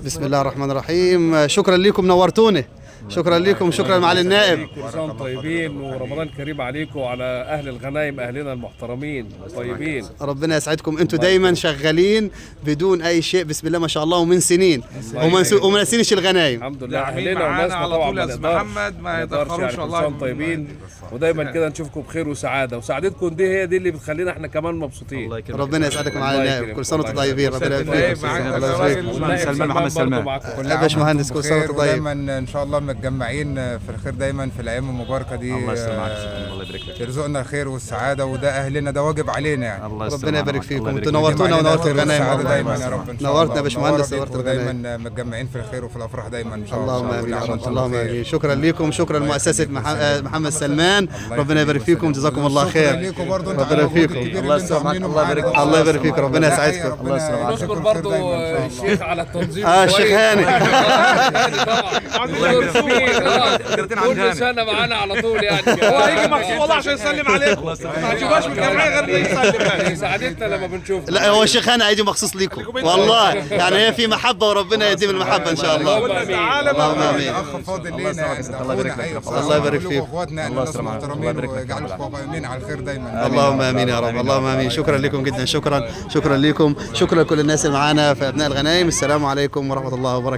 بسم الله الرحمن الرحيم. شكرا لكم، نورتوني. شكرا لكم، شكرا معالي النائب. كل سنة وانتم طيبين ورمضان كريم عليكم وعلى اهل الغنايم، اهلنا المحترمين الطيبين. ربنا يسعدكم، انتم دايما شغالين بدون اي شيء، بسم الله ما شاء الله، ومن سنين وما نسينش الغنايم. الحمد لله، داعمين اهلنا معانا وناسنا على طبعا طول ما يا أستاذ نقدرش محمد، ما نقدرش يتأخروش يعني. كل والله. سنة وانتم طيبين، ودايما كده نشوفكم بخير وسعادة، وسعادتكم دي هي دي اللي بتخلينا احنا كمان مبسوطين. الله يكرمك. ربنا يسعدك معالي الله النائب، يكرمك. كل سنة وانتم الله طيبين، ربنا يكرمك. يبارك معاك فيكم. يا الله راجل. يبارك فيكم. والنائب سلمان محمد برضه سلمان. معاكم. كل يا عام باشمهندس، وأنتم كل سنة بخير، وأنت طيب. ودايما ان شاء الله متجمعين في الخير دايما في الايام المباركة دي. الله يستر معاك يا سيدي، الله يبارك لك. يرزقنا الخير والسعادة، وده اهلنا، ده واجب علينا يعني. الله يستر ربنا معاك. يبارك فيكم. الله يبارك انتوا لك. نورتونا علينا ونورتوا الخير الغنايم والسعادة والله. دايما يا رب ان شاء نورتنا الله. يا باشمهندس، منورة نورت بيكم، الغنايم. ودايما متجمعين في الخير وفي الافراح دايما ان شاء الله. اللهم امين كل يا عام رب، وأنتم اللهم بخير. امين. شكرا لكم، شكرا لمؤسسة محمد سلمان، الله ربنا يبارك يخليك فيكم، ويسلمك. جزاكم الله شكرا خير. ليكم برضه، انتوا ربنا على المجهود يبارك فيكم. الكبير الله اللي انتوا يستر معاك. عاملينه الله معانا. يبارك الله يبارك فيك، ربنا لا، يسعدكم. ربنا الله يستر معاك. يجزاكم نشكر الخير برضه دايما إن شاء الله. الشيخ على التنظيم. الشيخ كويس. هاني. هاني طبعا دكتور كبير، كل سنة معانا على طول يعني. هو هيجي مخصوص والله عشان يسلم عليكم، ما تشوفهاش من الجمعية غير يسلم. سعادتنا لما بنشوفه. لا، هو الشيخ هاني هيجي مخصوص ليكم والله، يعني هي في محبة وربنا يديم المحبة ان شاء الله. اللهم امين. تعالى اللهم امين. اخ فاضل الله لينا يسلمك يعني، يا سيدي. الله يبارك لك. أخونا، الله الله يبارك كلكم فيك. اخواتنا يعني، الله ناس يسلمك. الله محترمين يبارك لك. ويجعلكم قائمين على الخير دايما. اللهم امين يا رب، اللهم امين. شكرا لكم جدا، شكرا، شكرا لكم، شكرا لكل الناس اللي معانا في ابناء الغنايم. السلام عليكم ورحمة الله وبركاته.